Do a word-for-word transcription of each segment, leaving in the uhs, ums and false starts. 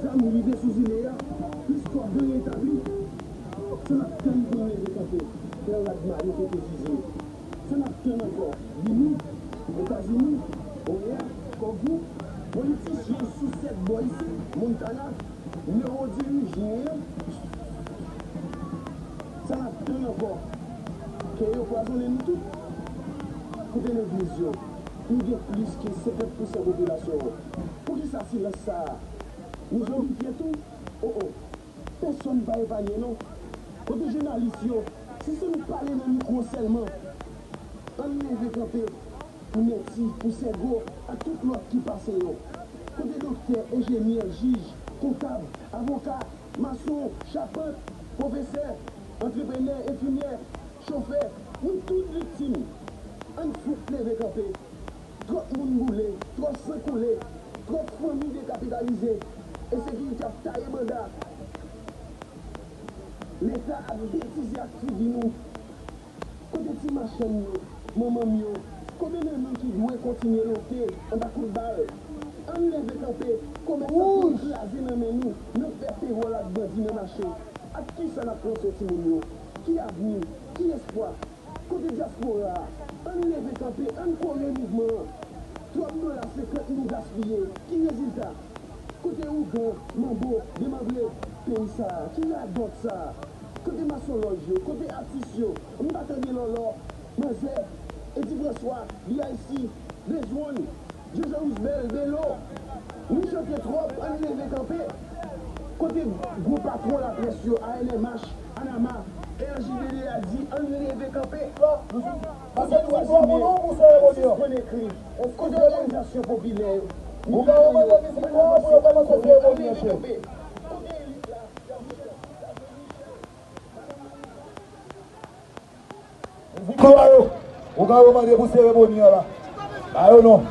Zam rive sou zile a, plis kòb yo retabli. Sa n ap tann pou n leve kanpe, fè rad mayo kote Zizi? Sa n ap tann ankò? Vini, Etazini, Oea, Kògou, politisyen sousèt bò isit, Montana, newo dirijyen an. Sa n ap tann ankò? Kè yo pwazonnen nou tout. Kote legliz yo? Nou gen plis ke senkant pousan popilasyon an. Poukisa silans sa a? Nou zonbifye tou? O, o. Pèsonn pa epanye non. Kote jounalis yo? Si se nou k pale nan mikwo sèlman. Ann leve kanpe pou Nèti, pou Sègo ak tout lòt ki pase yo. Kote doktè, enjenyè, jij, kontab, avoka, mason, chapant, pwofesè, antreprenè, enfimyè, chofè, nou tout viktim. Ann fout leve kanpe. Twòp moun boule, twòp san koule, twòp fanmi dekapitalize, ensekirite ap taye banda. Leta ap betize ak figi nou. Kote ti machann yo, manman m yo? Kote nan nou ki dwe kontinye lote anba kout bal? Ann leve kanpe, komès ap fin kraze nan men nou, n ap fè pewòl ak bandi nan mache. Ak kisa n ap panse timoun yo? Ki avni? Ki espwa? Kote dyaspora a? Ann leve kanpe, ann kore mouvman an. Twòp dola senkant nou gaspiye. Ki rezilta? Kote ougan, manbo, demanbre peyi sa a? Ki radòt sa a? Kote masonlòj yo? Kote atis yo? M pa tande Lòlò, Manzè, Edi Franswa, B I C, Bezwonn, Jean Jean Roosbel, Belo, nou chante twòp, ann leve kanpe. Kote gwo patwon laprès yo, A N M H, Anama, R J D D A di, ann leve kanpe. Kote twazimye, sispann ekri. Kote òganizasyon popilè yo? Ou ka remande mizik la pou yo kòmanse seremoni an, chèf. Mizik yo a yo, ou ka remande pou seremoni an la. Ba yo non.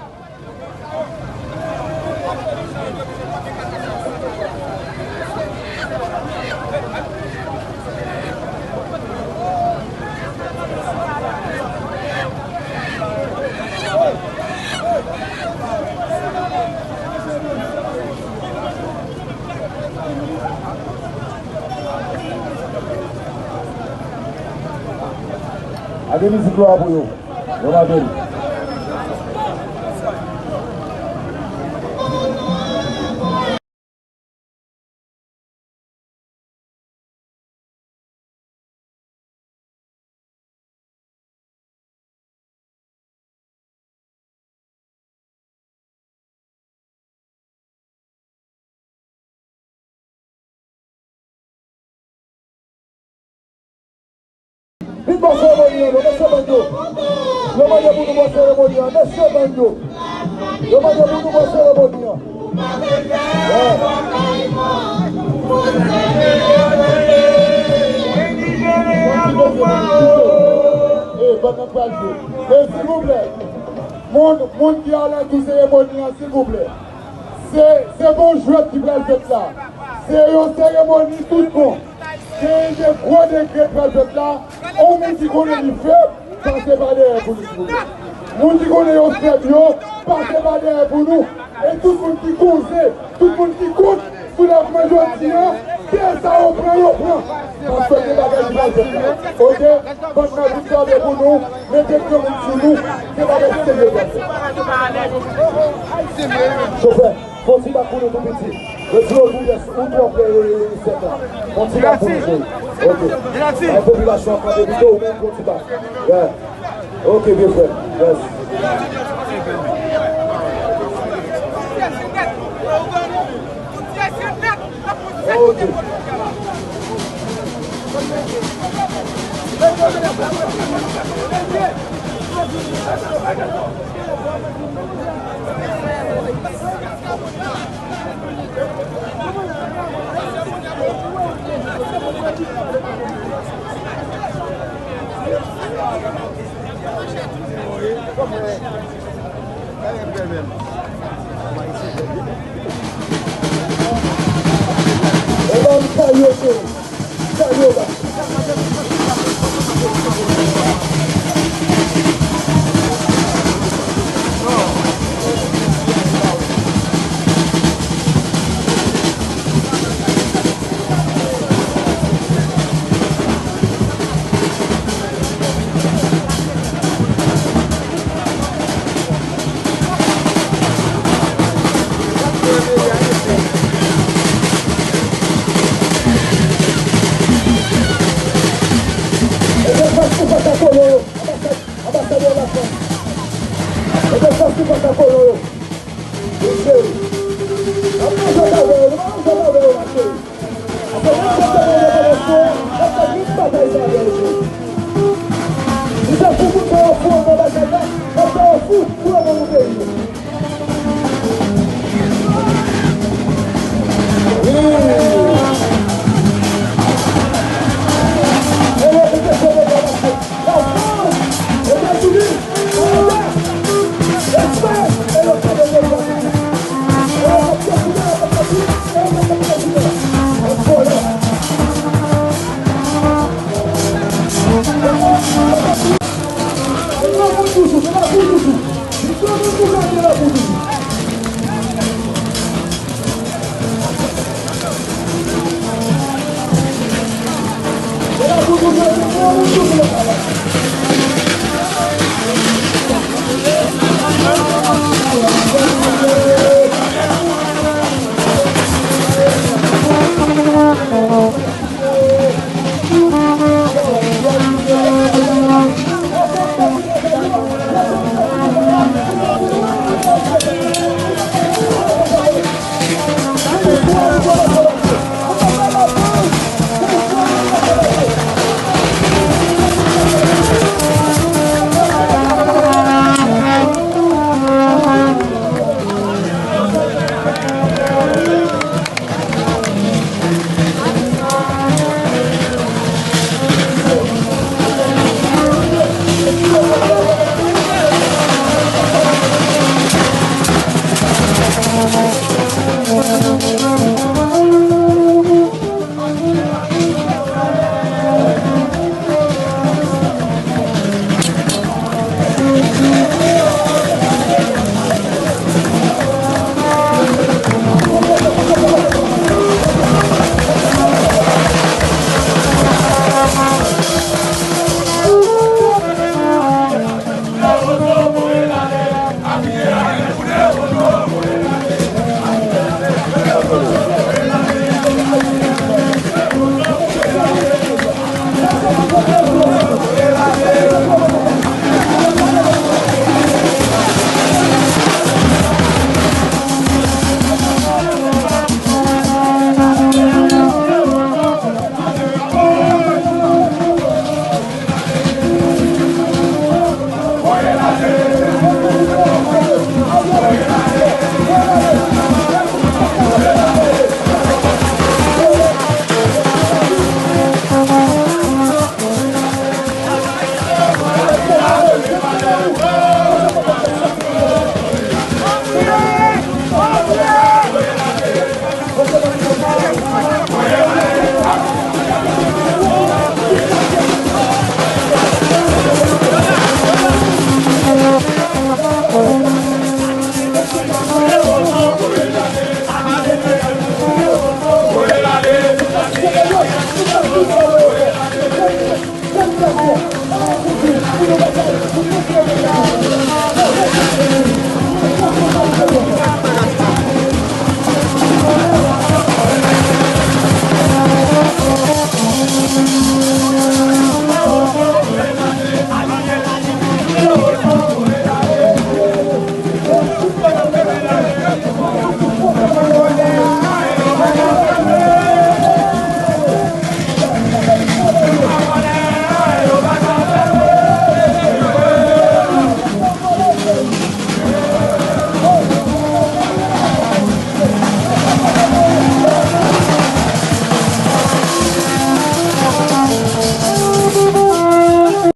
Gade mizik lwa pou yo. Yo mande l. Vin bò seremoni an non, mesye bann yo. Yo mande pou nou bò seremoni an, mesye bann yo. Yo mande pou nou bò seremoni an. E, bann nan pral jwe. E, silvouplè, moun, moun ki alantou seremoni an, silvouplè. Se, se pa yon jwèt ki pral fèt la. Se yon seremoni tout bon. Gen de gwo degre k pral fèt la. On moun ki konnen li fèb, pase pa dèyè pou nou, silvouplè. Moun ki konnen yo fèb yo, pase pa dèyè pou nou. E tout moun ki koze, tout moun ki kont soulèvman jodi a, kè sa yo pran, yo pran. Paske gen bagay ki pral fèt la. Oke? Bann nan vin tande pou nou, mete granmoun sou nou, gen bagay serye pral fèt. Chofè. Fè yon ti bak pou nou tou piti. Retire w tou pyès, ou twò pre sèt la. Fè yon ti bak pou nou, cheri. Oke. Bay popilasyon an kanpe pito, ou menm fè yon ti bak. Yeah. Oke, byen fè. Yes. Oke. E ban m salye, cheri. Salye w la.